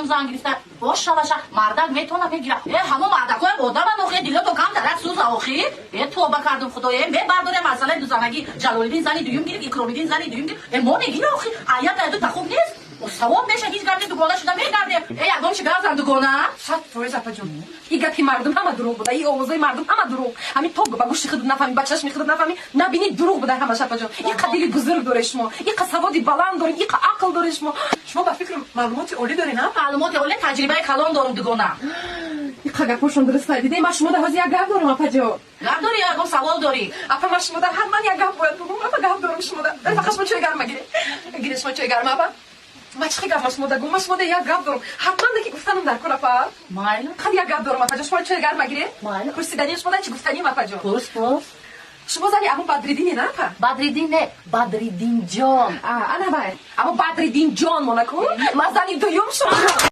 Зан гирифта бошаваша, мардак метона, мегира. Э, ҳамо мардакоям одаман охи, дилото кам дарак сӯза охи. Э, тоба кардум, худоё, мебардорем масъалаи дузанагӣ. Ҷалолиддин зани дуюм гирифт, Икромиддин зани дуюм гирифт, э, мо мегира охи, аята ду та хуб нест, савоб меша, ҳеҷ гап нест, дугона шуда мегардем. Э, ягон чи гап зан, дугона. 100%, апаҷон, и гапи мардум ҳама дурӯғ буда, и овозои мардум ҳама дурӯғ. Ҳамин то ба гӯшти худ нафаҳми, ба чашми худ нафаҳми, набинӣ, дурӯғ буда ҳамаш. Апаҷон, иқа дили бузург доред шумо, иқа саводи баланд доред, иқа ақл доред шумо. Шумо ба фикр маълумоти олӣ доред, на? Маълумоти олӣ, таҷрибаи калон дорум, дугона. Иқа гапошон дуруст дидем. Ман шумо да ҳозир як гап дорам, апаҷон. Гап дорӣ? Ягон савол дорӣ? Апа, ман шумо да ҳатман як гап бояд бугум. Апа, гап дорам шумо да. Фақат шумо чой гарма гиред, гиред шумо чой гарма. Апа, ма чӣ гап ма шумо да гум? Ма шумо да як гап дорам, ҳатман даки гуфтанам дар кор, апа. Майли. Хад, як гап дорам, апаҷон, шумо чой гарма гиред. Майли. Пурсидани шумо да чӣ гуфтаним, апаҷон? Пурс, пурс. Шумо зани аммо Бадриддине, на, апа? Бадриддин не, Бадриддинҷон. Ана вай, аммо Бадриддинҷон монаку, ман зани дуюм шумо.